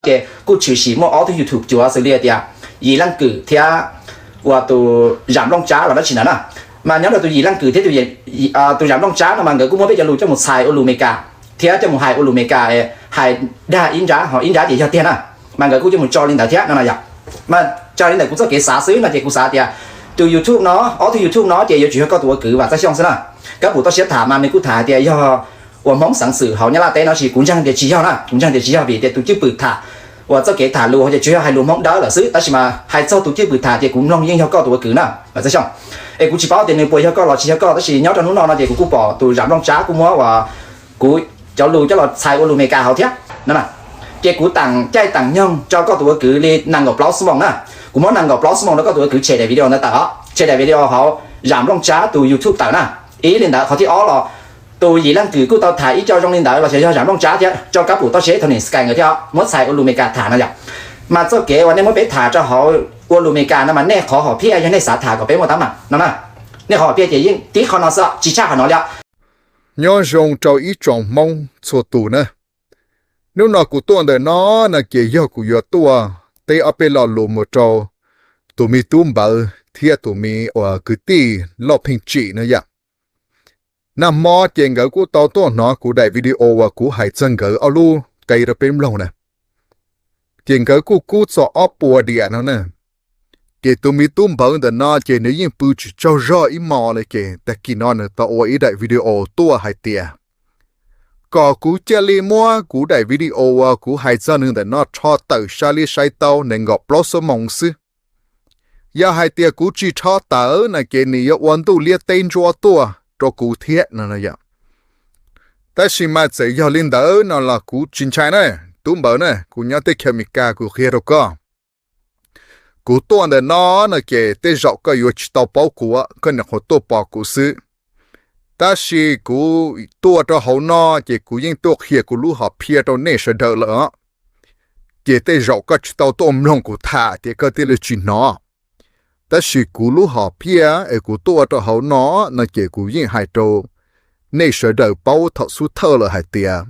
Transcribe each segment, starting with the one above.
ces kuj tshwm sim muaj ob tug YouTube cuav xws li tias Yim Leej Kwm thiab uas tus Zam Nplooj Tsab los dab tsi ntawd na. Mas nyob rau tus Yim Leej Kwm thiab tus Zam Nplooj Tsab no mas nkawd kuj muab peb cov lus coj mus txhais ua lus Meskas thiab coj mus hais ua lus Meskas, hais dag ib nrab ho ib nrab ces yog tiag na. Mas nkawd kuj coj mus tso li ntawd thiab no no yom. Mas tso li ntawm kuv txoj kev xav xwb no ces kuv xav tias tus YouTube no, ob tug YouTube no ces yuav tsum yog koj tus ua kwv Vam Txawj Xyooj xwb na. Kab Pum toj siab tham mas nws kuj tham hais tias yog uas Hmoob xeev xwm hauv Nyab Laj teb no, tab sis kuv ntseeg tias tsis yog na, kuv ntseeg tias tsis yog vim tias tus cwj pwm tham uas txoj kev tham lus ces tsuas yog hais lus Hmoob dawb lawm xwb, tab sis mas hais txog tus cwj pwm tham ces kuv mloog yeej yog koj tus ua kwv na Vam Txawj Xyooj. Es kuv tsis paub tias nws puas yog koj los tsis yog koj, tab sis nyob rau hnub no no ces kuv kuj pom tus Zam Nplooj Tsab kuj muab uas kuv cov lus coj los txhais ua lus Meskas hauv thiab no. Ces kuv teem caij teem nyoog rau koj tus ua kwv li nees nkaum plaub xuab moos na. Kuv muab nees nkaum plaub xuab moos rau koj tus ua kwv tshem daim video ntawd tawm os, tshem daim video hauv Zam Nplooj Tsab tus YouTube tawm na. Ib li ntawd, qhov thib ob los tus Yim Leej Kwm kuj tau tham ib co zoo li ntawd los xyov yog Zam Nplooj Tsab thiab rau Kab Pum toj siab Tony Sky nkawd thiab muab txhais ua lus Meskas tham no yom. Mas txoj kev uas nej muab peb tham rau hauv ua lus Meskas no mas nej qhov hom phiaj yog nej xav tham kom peb muaj teeb meem no na. Nej qhov hom phiaj ces yeej tib qho no xwb, tsis tshaj qhov no li. Nyob zoo rau ib tsoom Hmoob txhua tus na. Hnub no kuv tuaj ntawm no no ces yog kuv yuav tuaj teb ob peb lo lus mus rau tus me tub Npawv thiab tus me uas kwv tij Lauj Pheej Tsim no yom. Nag hmo ces nkawd kuj tau tuaj hnov kuv daim video uas kuv hais txog nkawd ob lub qe rau peb mloog na. Ces nkawd kuj kub txog ob puas diam no na. Ces tus me tub Npawv ntawm no ces nws yeej pw tsis tsaug zog ib hmos li, ces tag kis no nws tau ua ib daim video tuaj hais tias kom kuv cia li muab kuv daim video uas kuv hais txog nws ntawm no rho tawm saib li saib tau nees nkaum plaub xuab moos xwb. Yog hais tias kuv tsis rho tawm no ces nws yuav ua ntuj liab teb ntsuab tuaj rau kuv thiab no yom. Tab sis mas txawm yog li ntawd no los kuv tsis ntshai na, tub Npawv na, kuv nyob teb chaws Amelikas kuv qhia rau koj. Kuv tuaj ntawm no no ces tej zaum koj yuav tsis tau paub kuv, koj nyuam qhuav tuaj pom kuv xwb. Tab sis kuv tuaj rau hauv no ces kuv yeej tuaj qhia kuv lub hom phiaj rau nej sawv daws lawm os. Ces tej zaum koj tsis tau tuaj mloog kuv tham ces koj thiaj li tsis hnov. Tab sis kuv lub hom phiaj es kuv tuaj rau hauv no no ces kuv yeej hais rau nej sawv daws paub thaum xub thawj lawm hais tias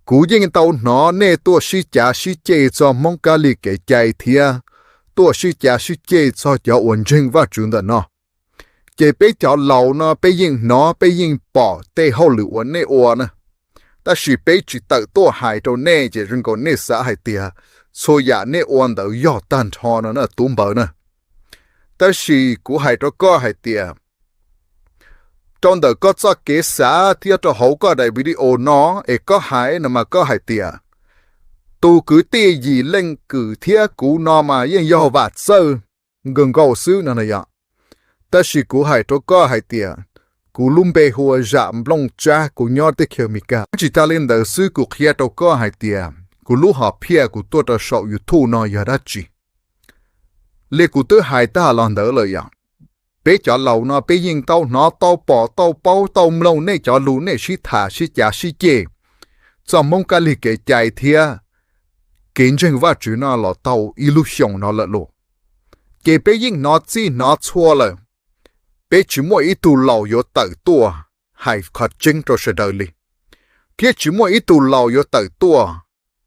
kuv yeej tau hnov nej tuaj sib cav sib ceg txog Hmoob kab lig kev cai thiab tuaj sib cav sib ceg txog cov uas ntseeg Vajtswv ntawm no. Ces peb cov laus no peb yeej hnov peb yeej pom tej hauj lwm uas nej ua na. Tab sis peb tsis tawm tuaj hais rau nej ces zoo nkaus nej xav hais tias txhua yam nej ua ntawd yog tag nrho no na tub Npawv na. Tab sis kuv hais rau koj hais tias rau ntawm koj txoj kev xav thiab rau hauv koj daim video no es koj hais no mas koj hais tias tus kwv tij Yim Leej Kwm thiab kuv no mas yeej yog Vam Txawj nkaus nkaus xwb no na yom. Tab sis kuv hais rau koj hais tias kuv lub npe hu ua Zam Nplooj Tsab, kuv nyob teb chaws Amelikas. Tsis tas li ntawd xwb, kuv qhia rau koj hais tias kuv lub hom phiaj kuv tuaj rau saum YouTube no yog dab tsi. Li kuv twb hais tag los ntawd lawm yom, peb cov laus no peb yeej tau hnov tau pom tau paub tau mloog nej cov lus nej sib tham sib cav sib ceg txog Hmoob kab lig kev cai thiab kev ntseeg Vajtswv no los tau ib lub xyoos no lawm lauj. Ces peb yeej hnov txij hnov txhua lawm. Peb tsis muaj ib tug laus yuav tawm tuaj hais qhov tseeb rau sawv daws li, thiab tsis muaj ib tug laus yuav tawm tuaj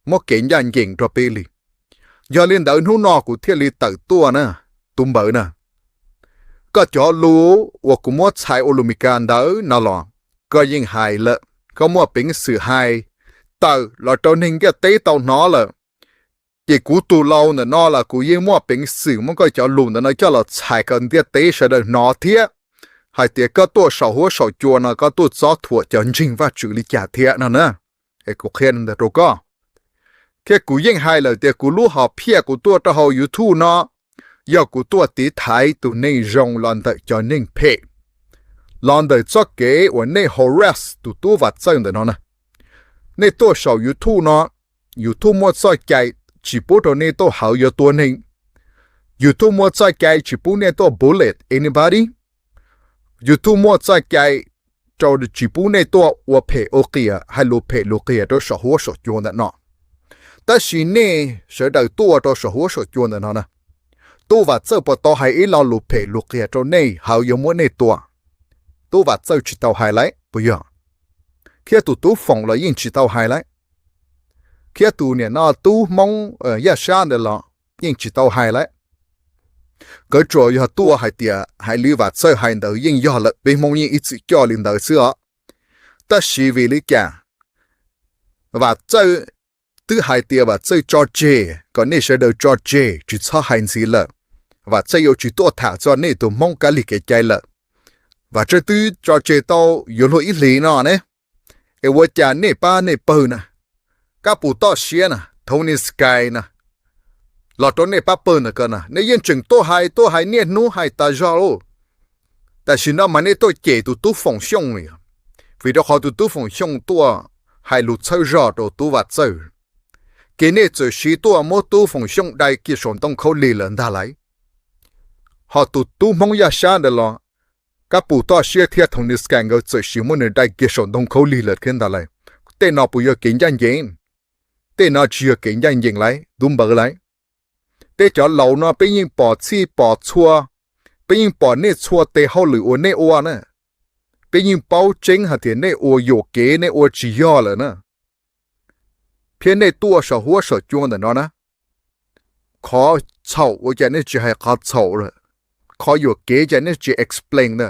muab kev ncaj ncees rau peb li. Yog li ntawd hnub no kuv thiaj li tawm tuaj na, tub Npawv na. Koj cov lus uas kuv muab txhais ua lus Meskas ntawd no los koj yeej hais lawm, koj muaj peev xwm hais tawm los rau neeg ntiaj teb tau hnov lawm. Ces kuv tus laus ntawm no los kuv yeej muaj peev xwm muab koj cov lus ntawm no coj los txhais kom ntiaj teb sawv daws hnov thiab hais tias koj tuaj saum huab saum cua no koj tuaj txob thuam cov ntseeg Vajtswv li cas thiab no na. Es kuv qhia ntawd rau koj. Thiab kuv yeej hais lawm tias kuv lub hom phiaj kuv tuaj rau hauv YouTube no yog kuv tuaj tiv thaiv tus neeg zoo los ntawm cov neeg phem, los ntawm txoj kev uas nej harass tus tub Vam Txawj ntawm no na. Nej tuaj saum YouTube no, YouTube muaj txoj cai tsis pub rau nej tuaj hawv yuav tua neeg. YouTube muaj txoj cai tsis pub nej tuaj bully anybody. YouTube muaj txoj cai rau tsis pub nej tuaj ua phem ua qias hais lus phem lus qias rau saum huab saum cua ntawm no. Tab sis nej sawv daws tuaj rau saum huab saum cua ntawm no na, tub Vam Txawj puas tau hais ib lo lus phem lus qias rau nej hawv yuav muab nej tua? Tub Vam Txawj tsis tau hais lauj puas yog? Thiab tus tub Foom los yeej tsis tau hais lauj. thiab tus niam no tub Hmoob Yaj Sab ntawd los yeej tsis tau hais lawm. Nkawd tsuas yog tuaj hais tias hais li Vam Txawj hais ntawd yeej yog lawm, peb Hmoob yeej ib txwm coj li ntawd xwb os. Tab sis vim li cas Vam Txawj twb hais tias Vam Txawj tso tseg, kom nej sawv daws tso tseg tsis txhob hais ntxiv lawm. Vam Txawj yuav tsis tuaj tham txog nej tus Hmoob kab lig kev cai lawm. Vam Txawj twb tso tseg tau yuav luag ib hlis no ne, es ua cas nej pab nej pawg na, kab pus toj siab na, Tony Sky na, los rau nej pab pawg ntawm ko na, nej yeej tseem tuaj hais tuaj hais niaj hnub hais tas zog lauj. Tam sim no mas nej tuaj cem tus tub Foom Xyooj li, vim rau qhov tus tub Foom Xyooj tuaj hais lus txhawb zog rau tub Vam Txawj, ces nej txawm siv tuaj muab tub Foom Xyooj dai kiag saum ntoo khaub lig lawm ntag lauj. Ho tus tub Hmoob Yaj Sab ntawd los kab pus toj siab thiab Tony Sky nkawd txawm siv muab nws dai kiag saum ntoo khaub lig lawm thiab ntag lauj. Tej no puas yog kev ncaj ncees? Tej no tsis yog kev ncaj ncees lauj, tub npawg lauj. Peb cov laus no peb yeej pom txhij pom txhua, peb yeej pom nej txhua tes hauj lwm uas nej ua na. Peb yeej paub tseeb hais tias nej ua yuam kev, nej ua tsis yog lawm na. Thiab nej tuaj saum huab saum cua ntawm no na, qhov txhaum ua cas nej tsis hais qhov txhaum lawm? Qhov yuam kev cas nej tsis explain na?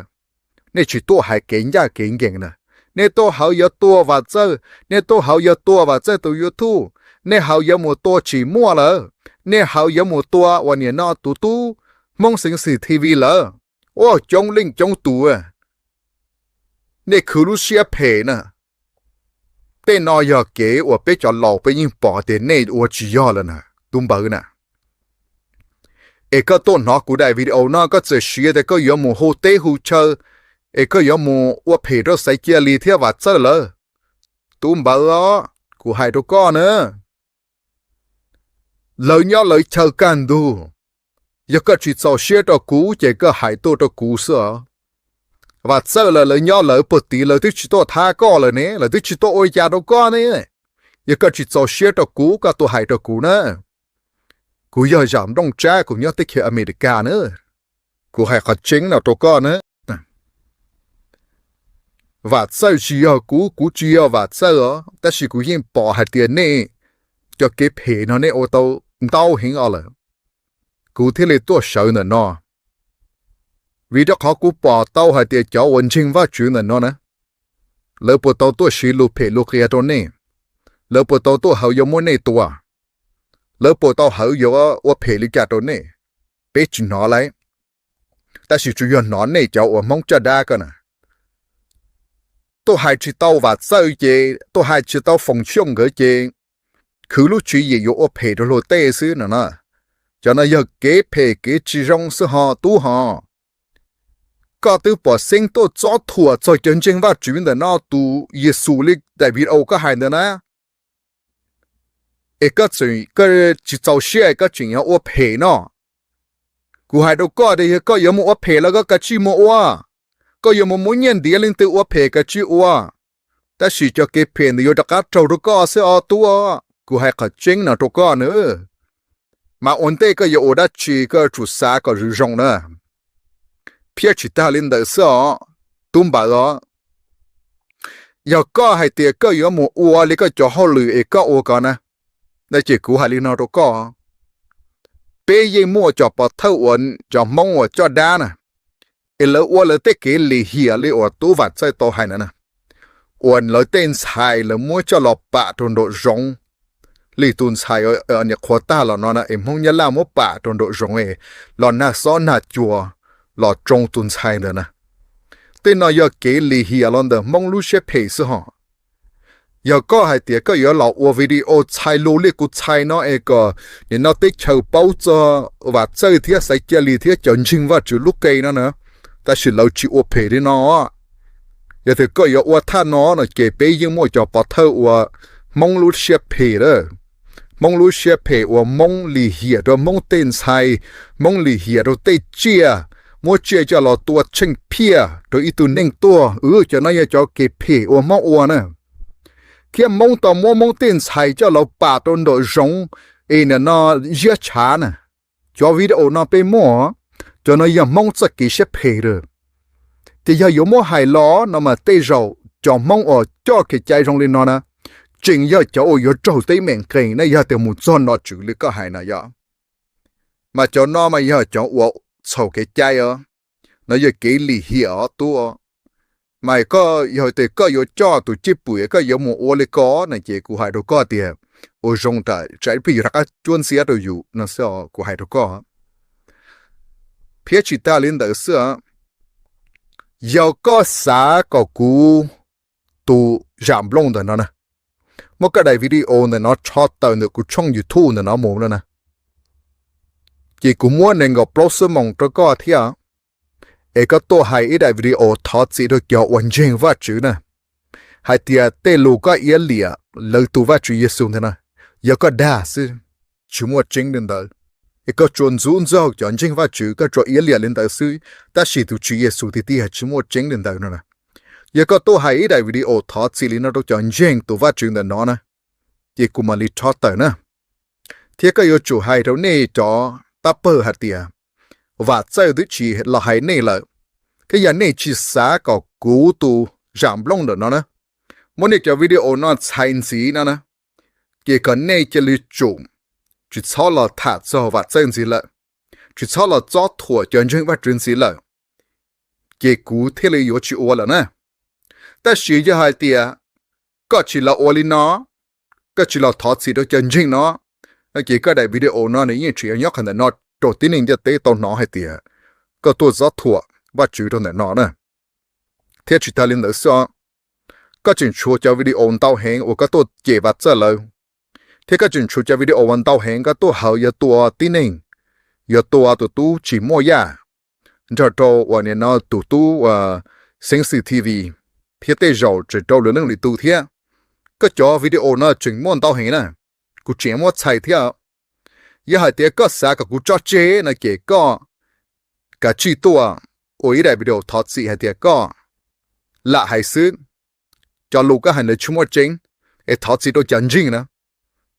Nej tsis tuaj hais kev ncaj kev ncees na. Nej tuaj hawv yuav tua Vam Txawj, nej tuaj hawv yuav tua Vam Txawj tus YouTube, nej hawv yuav mus tua Tsim Muaj lawm, nej hawv yuav mus tua uas niam no tus tub Hmoob Xeev Xwm T V lawm, ua coob leej coob tus. Nej khwv lub siab phem na. Tej no yog kev uas peb cov laus peb yeej pom tias nej ua tsis yog lawm na, tub npawg na. Es koj tuaj hnov kuv daim video no koj txawm siv tias koj yuav mus hu teb hu chaw, es koj yuav mus ua phem rau Xaiv Cia Lis thiab Vam Txawj lawm. Tub npawg os, kuv hais rau koj na, lawv nyob lawv chaw kaj ntug. Yog koj tsis txaus siab rau kuv ces koj hais tuaj rau kuv xwb os. Vam Txawj lawv, lawv nyob lawv puag tid lawv twb tsis tuaj thab koj lawm ne, lawv twb tsis tuaj ua cas rau koj ne. Yog koj tsis txaus siab rau kuv koj tuaj hais rau kuv na. Kuv yog Zam Nplooj Tsab, kuv nyob teb chaws Amelikas na. Kuv hais qhov tseeb no rau koj na. Vam Txawj tsis yog kuv, kuv tsis yog Vam Txawj os, tab sis kuv yeej pom hais tias nej cov kev phem no nej ua tau ntau heev os lawm, kuv thiaj li tuaj sawv ntawm no. Vim rau qhov kuv pom tau hais tias cov uas ntseeg Vajtswv ntawm no na, lawv puas tau tuaj siv lus phem lus qias rau nej? Lawv puas tau tuaj hawv yuav muab nej tua? Lawv puas tau hawv yuav ua phem li cas rau nej? Peb tsis hnov lauj. Tab sis tsuas yog hnov nej cov uas Hmoob caj dab ko na, tuaj hais tsis tau Vam Txawj ces, tuaj hais tsis tau Foom Xyooj nkawd ces khwv lub tswv yim yuav ua phem rau luag tej xwb no na. Cov no yog kev phem kev tsis zoo xwb ho tub ho. Koj twb pom xeeb tuaj txob thuam txog cov ntseeg Vajtswv ntawm no tus Yexus li daim video koj hais ntawd na. Es koj tseem, koj tsis txaus siab koj tseem yuav ua phem no. Kuv hais rau koj tias yog koj yuav mus ua phem los koj kav tsij mus ua, koj yuav mus muab nyiaj ntiav leej twg ua phem kav tsij ua, tab sis cov kev phem ntawd yuav rov qab raug rau koj xwb os tub. Kuv hais qhov tseeb no rau koj na. Mas ua ntej koj yuav ua dab tsi koj tsum xav kom zoo zoo na, thiab tsis tag li ntawd xwb os, tub npawg os. Yog koj hais tias koj yuav mus ua li koj cov hauj lwm es koj ua ko na, ces kuv hais li no rau koj, peb yeej muaj cov pov thawj uas cov Hmoob uas coj dab na, es lawv ua lawv tej kev lim hiam li uas tub Vam Txawj tau hais na, uas lawv tej ntxhais lawv muab coj los pam rau nraum zoov, li tus ntxhais niam qhuav tag los no na es Hmoob Nyab Laj muab pam rau nraum zoov es los nag xob nag cua los tsoo tus ntxhais ntawd na. Tej no yog kev lim hiam los ntawm Hmoob lub siab phem xwb ho. Yog koj hais tias koj yuav los ua video txhais lus li kuv txhais no es kom nim no teb chaws paub txog Vam Txawj thiab Xaiv Cia Li thiab cov ntseeg Vajtswv lub qe no na, tab sis lawv tsis ua phem li no. Yog tias koj yuav ua thaj no no ces peb yeej muaj cov pov thawj uas Hmoob lub siab phem lawm, Hmoob lub siab phem uas Hmoob lim hiam rau Hmoob tej ntxhais, Hmoob lim hiam rau tej tsiaj, muab tsiaj coj los tua tsheej phiaj rau ib tug neeg tuag, cov no yog cov kev phem uas Hmoob ua na. Thiab Hmoob tau muab Hmoob tej ntxhais coj los pam rau nraum zoov es nim no ziab tshav na. Cov video no peb muaj, cov no yog Hmoob txoj kev siab phem lawm. Ces yog yuav muab hais los no mas tej zaum cov Hmoob uas coj kev cai zoo li no na, tseem yog cov uas yuav raug teeb meem nqeeg ne yog tias mus txog nom tswv li koj hais no yog. Mas cov no mas yog cov uas txhaum kev cai os, no yog kev lim hiam os tub. Mas koj yog tias koj yuav coj tus cwj pwm koj yuav mus ua li ko no ces kuv hais rau koj tias ua zoo tam tsam plig yuav rov qab cuab ntxiab rau yus no xwb kuv hais rau koj. Thiab tsis tas li ntawd xwb, yog koj xav kom kuv tus zam nplooj ntawm no na, muab koj daim video ntawm no rho tawm ntawm kuv tshooj YouTube ntawm no mus no na, ces kuv muab nees nkaum plaub xuab moos rau koj thiab, es koj tuaj hais ib daim video thov txim rau cov uas ntseeg Vajtswv na, hais tias tej lus koj iab liam lawv tus Vajtswv Yexus ntawd na, yog koj dag xwb, tsis muaj tseeb li ntawd. Es koj tsuas ntxub ntxaug cov ntseeg Vajtswv, koj tsuas iab liam li ntawd xwb, tab sis tus Tswv Yexus tiag tiag tsis muaj tseeb li ntawd no na. Yog koj tuaj hais ib daim video thov txim li no rau cov ntseeg tus Vajtswv ntawm no na, ces kuv mam li rho tawm na. Thiab koj yuav tsum hais rau nej cov pab pawg hais tias, Vam Txawj twb tsis los hais nej lawm, thiab yog nej tsis xav kom kuv tus zam nplooj ntawm no na, muab nej cov video no txhais ntxiv no na, ces kom nej cia li tsum, tsis txhob los tham txog Vam Txawj ntxiv lawm, tsis txhob los txob thuam cov ntseeg Vajtswv ntxiv lawm, ces kuv thiaj li yuav tsis ua lawm na. Tab sis yog hais tias koj tsis los ua li no, koj tsis los thov txim rau cov ntseeg no, no ces koj daim video no nws yeej tseem yuav nyob qhov ntawm no rau tib neeg ntiaj teb tau hnov hais tias koj tuaj txob thuam Vajtswv rau ntawm no na. Thiab tsis tas li ntawd xwb, koj tseem tshuav cov video ntau heev uas koj tuaj cem Vam Txawj lawm, thiab koj tseem tshuav cov video uas ntau heev koj tuaj hawv yuav tua tib neeg, yuav tua tus tub tsis muaj yaj, nrog rau uas nim no tus tub Xeev Xwm T V, thiab tej zaum tseem rau lwm leej lwm tus thiab. Koj cov video no tseem muaj ntau heev na, kuv tseem muab txhais thiab. Yog hais tias koj xav kom kuv tso tseg no ces koj kav tsij tuaj ua ib daim video thov txim hais tias koj lam hais xwb, cov lus koj hais ntawd tsis muaj tseeb, es thov txim rau cov ntseeg na,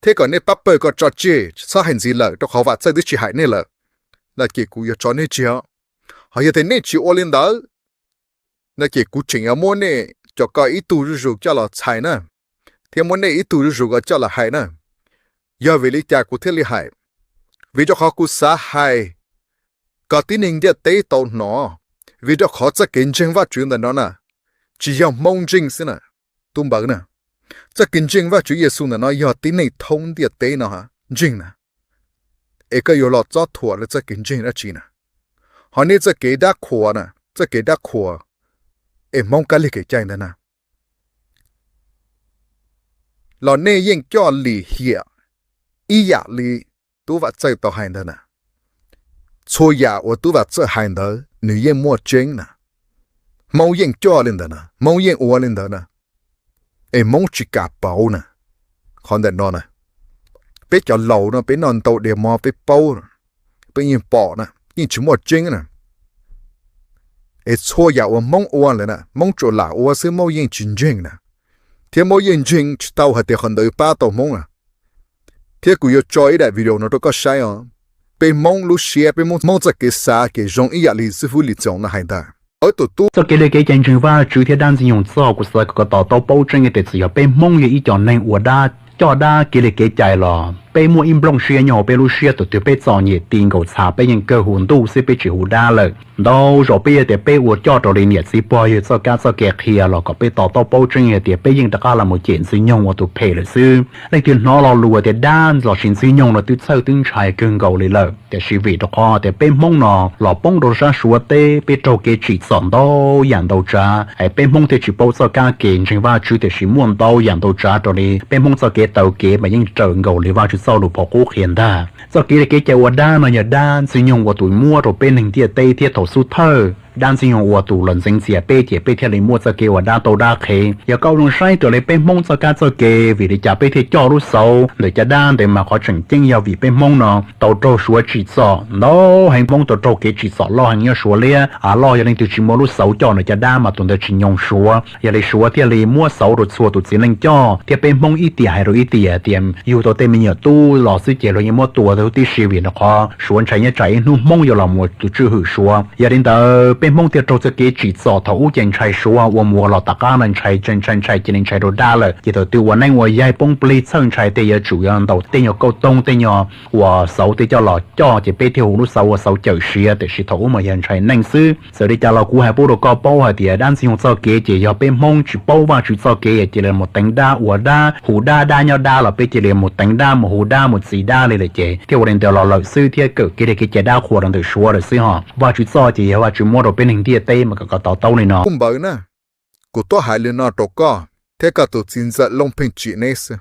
thiab kom nej pab pawg koj tso tseg tsis txhob hais ntxiv lawm rau qhov Vam Txawj twb tsis hais nej lawm, no ces kuv yuav tso nej tseg. Ho yog tias nej tsis ua li ntawd, no ces kuv tseem yuav muab nej cov ko ib tug zuj zus coj los txhais na, thiab muab nej ib tug zuj zus ko coj los hais na. Yog vim li cas kuv thiaj li hais? Vim rau qhov kuv xav hais kom tib neeg ntiaj teb tau hnov, vim rau qhov txoj kev ntseeg Vajtswv ntawm no na, tsis yog Hmoob ntseeg xwb na, tub npawg na. Txoj kev ntseeg Vajtswv Yexus ntawm no yog tib neeg thoob ntiaj teb no ntseeg na. Es koj yuav los txob thuam lawv txoj kev ntseeg dab tsi na? Ho nej txoj kev dab qhuas na, txoj kev dab qhuas es Hmoob kab lig kev cai ntawd na, los nej yeej coj lim hiam ib yam li tub Vam Txawj tau hais ntawd na. Txhua yam uas tub Vam Txawj hais ntawd nws yeej muaj tseeb na. Hmoob yeej coj li ntawd na, Hmoob yeej ua li ntawd na. Es Hmoob tsis kam pauv na. Qhov ntawm no na, peb cov laus no peb noj ntau diav mov peb paub, peb yeej pom na, yeej tsis muaj tseeb na. Es txhua yam uas Hmoob ua lawm na Hmoob tsuas lam ua xwb, Hmoob yeej tsis ntseeg na. Thiab Hmoob yeej ntseeg tsis tau hais tias qhov ntawd pab tau Hmoob na. Thiab kuv yuav tso ib daim video no rau koj saib os. Peb Hmoob lub siab, peb Hmoob txoj kev xav kev zoo ib yam li xib fwb Lis Txoos no hais ntag. Ib tus tub, txoj kev li kev cai ntseeg Vajtswv thiab dab ntxwg nyoog txog, kuv xav kom koj to taub paub tseeb tias txawm yog peb Hmoob yog ib co neeg ua dab coj dab kev li kev cai los peb muaj ib nplooj siab nyob hauv peb lub siab, tus twg peb txom nyem ti nkaus txha peb yeej kawg hu ntuj xwb, peb tsis hu dab lawm. Ntau zaus peb yog tias peb ua coj raws li niam txiv pog yawg txoj kab txoj kev qhia los kom peb to taub paub tseeb hais tias peb yeej rov qab los mus cem ntxwg nyoog ua tus phem lawm xwb. Leej twg hnov lo lus tias dab lossis ntxwg nyoog no twb txhawj twb ntshai kawg nkaus li lawm. Tiam sis vim rau qhov tias peb Hmoob no los poob rau sab Suav teb, peb raug kev tsim txom ntau yam ntau tsav es peb Hmoob thiaj tsis paub txoj kab ke ntseeg Vajtswv, tiam sis muaj ntau yam ntau tsav raws li peb Hmoob txoj kev taw kev mas yeej raws nkaus li Vajtswv txoj lus phau qub qhia ntag. Txoj kev li kev cai ua dab no yog dab ntxwg nyoog ua tus muab rau peb neeg ntiaj teb thiab thaum xub thawj dab ntxwg nyoog ua tus los ntxeev txias peb ces peb thiaj li muaj txoj kev ua dab tau dab qhev. Yog koj zoo saib raws li peb Hmoob txoj kab txoj kev, vim li cas peb thiaj coj lub xauv ntawm cov dab ntawd mas qhov tseem ceeb yog vim peb Hmoob no tau raug Suav tsim txom ntau heev, Hmoob tau raug kev tsim txom loj heev nyob Suav liab av loj, yog leej twg tsis muaj lub xauv coj ntawm cov dab mas tus ntawd tsis nyoo Suav. Yog li Suav thiaj li muab xauv rau txhua tus txiv neej coj, thiab peb Hmoob ib tiam hais rau ib tiam tias yug tau tej me nyuam tub los xwb ces luag yeej muab tua tib si, vim rau qhov Suav ntshai nyob tsam ib hnub Hmoob yuav los mus tus tswj hwm Suav. Yog li ntawd peb Hmoob thiaj raug txoj kev tsim txom. Thaum ub ces ntshai Suav ua mus ua los tom qab no ntshai ntshai ntshai ntshai cia li ntshai rau dab lawm. Ces thaum twg uas neeg uas yaig poob plig txhawj ntshai tej yuav tsum yuav ntaus tej nyuag kauj toog tej nyuag uas xauv tej coj los coj ces peb thiaj hu lub xauv ua xauv cawm siav. Tiam sis thaum ub mas yog ntshai neeg xwb. Txawm li cas los kuv hais pub rau koj paub hais tias dab ntxwg nyoog txoj kev ces yog peb Hmoob tsis paub Vajtswv txoj kev cia li mus teev dab ua dab hu dab, dab nyob dab los peb cia li mus teev dab mus hu dab mus txi dab li lawm ces thiaj ua li ntawd los lawm xwb thiab kawm kev li kev cai dab qhuas rau ntawm Suav lawm xwb ho. Vajtswv txoj ces yog Vajtswv muab rau peb neeg ntiaj teb mas kom koj to taub li no. Kuv npawg na, kuv tuaj hais li no rau koj thiab koj tus txiv ntxawm Looj Pheej Tsim neb xwb.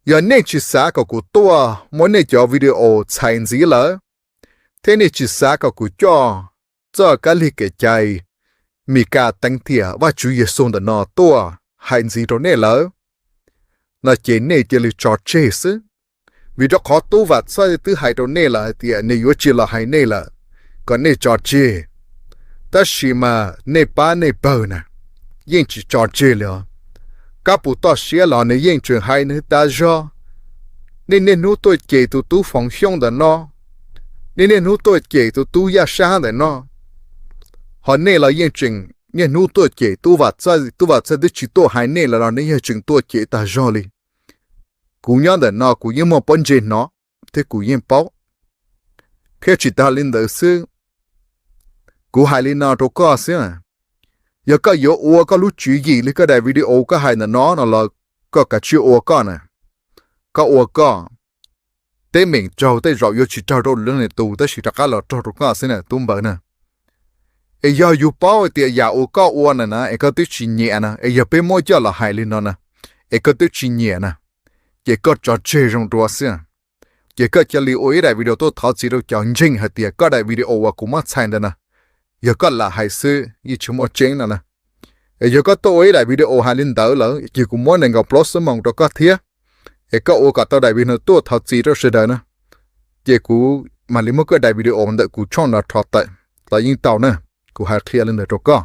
Yog nej tsis xav kom kuv tuaj muab nej cov video txhais ntxiv lawm, thiab nej tsis xav kom kuv coj txoj kab lig kev cai Mis Kas teev tiam Vajtswv Yexus ntawm no tuaj hais ntxiv rau nej lawm no ces nej cia li tso tseg xwb. Vim rau qhov tub Vam Txawj twb hais rau nej lawm hais tias nws yuav tsis los hais nej lawm, kom nej tso tseg. Tab sis mas nej pab nej pawg na, yeej tsis tso tseg li os. Kab puas toj siab los nws yeej tseem hais nws tas zog. Nej niaj hnub tuaj cem tus tub Foom Xyooj ntawm no, nej niaj hnub tuaj cem tus tub Yaj Sab ntawm no, ho nej los yeej tseem niaj hnub tuaj cem tub Vam Txawj. Tub Vam Txawj twb tsis tuaj hais nej lawm los nej yeej tseem tuaj cem tas zog li. Kuv nyob ntawm no kuv yeej muaj pob ntseg hnov thiab kuv yeej paub. Thiab tsis tas li ntawd xwb, kuv hais li no rau koj xwb, yog koj yuav ua koj lub tswv yim li koj daim video koj hais ntawm no no los koj kav tsij ua koj na, koj ua koj. Teeb meem raug tej zaum yuav tsis raug rau lwm leej lwm tus tab sis rov qab los raug rau koj xwb na tub npawg na. Es yog yus paub hais tias yam uas koj ua na na es koj twb tsis nyiam na, es yog peb muab coj los hais li no na, es koj twb tsis nyiam na, ces koj tso tseg zoo dua xwb. Ces koj cia li ua ib daim video tuaj thov txim rau cov ntseeg hais tias koj daim video uas kuv muab txhais ntawd na, yog koj lam hais xwb yeej tsis muaj tseeb no na. Es yog koj tuaj ua ib daim video hais li ntawd lawm ces kuv muab nees nkaum plaub xuab moos rau koj thiab, es koj ua kom tau daim video tuaj thov txim rau sawv daws na, ces kuv mam li muab koj daim video ntawm kuv tshooj no rho tawm los yeej tau na. Kuv hais qhia li ntawd rau koj.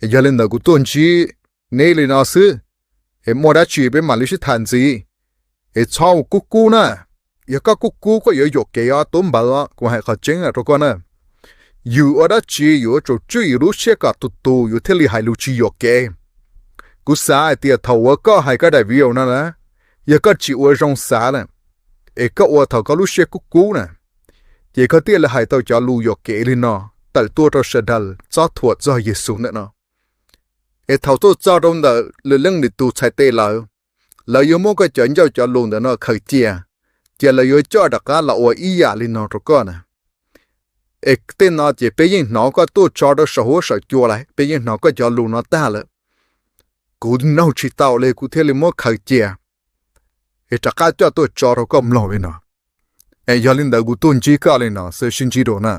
Es yog li ntawd kuv tuaj ntsib neb li no xwb, es muaj dab tsi peb mam li sib tham ntxiv. Es txhob ua kub kub na, yog koj kub kub koj yuav yuam kev os tub npawg os, kuv hais qhov tseeb rau koj na. Yus ua dab tsi yuav tsum tswj yus lub siab kom tus tus yus thiaj li hais lus tsis yuam kev. Kuv xav hais tias thaum uas koj hais koj daim video no na, yog koj tsis ua zoo xav na, es koj ua thaum koj lub siab kub kub na, ces koj thiaj li hais tau cov lus yuam kev li no tawm tuaj rau sawv daws txob thuam txog Yexus ntawm no. Es thaum tuaj txog rau ntawm lwm leej lwm tus txhais tes lawm, lawv yuav muab koj cov ncauj cov lus ntawm no khaws cia, ces lawv yuav coj rov qab los ua ib yam li no rau koj na. Es tej no ces peb yeej hnov koj tuaj tso rau saum huab saum cua lawm, peb yeej hnov koj cov lus no tag lawm. Kuv nug tsis tau li kuv thiaj li muab khaws cia, es rov qab coj tuaj tso rau koj mloog li no. Es yog li ntawd kuv tuaj ntsib koj li no xwb, sib ntsib dua na.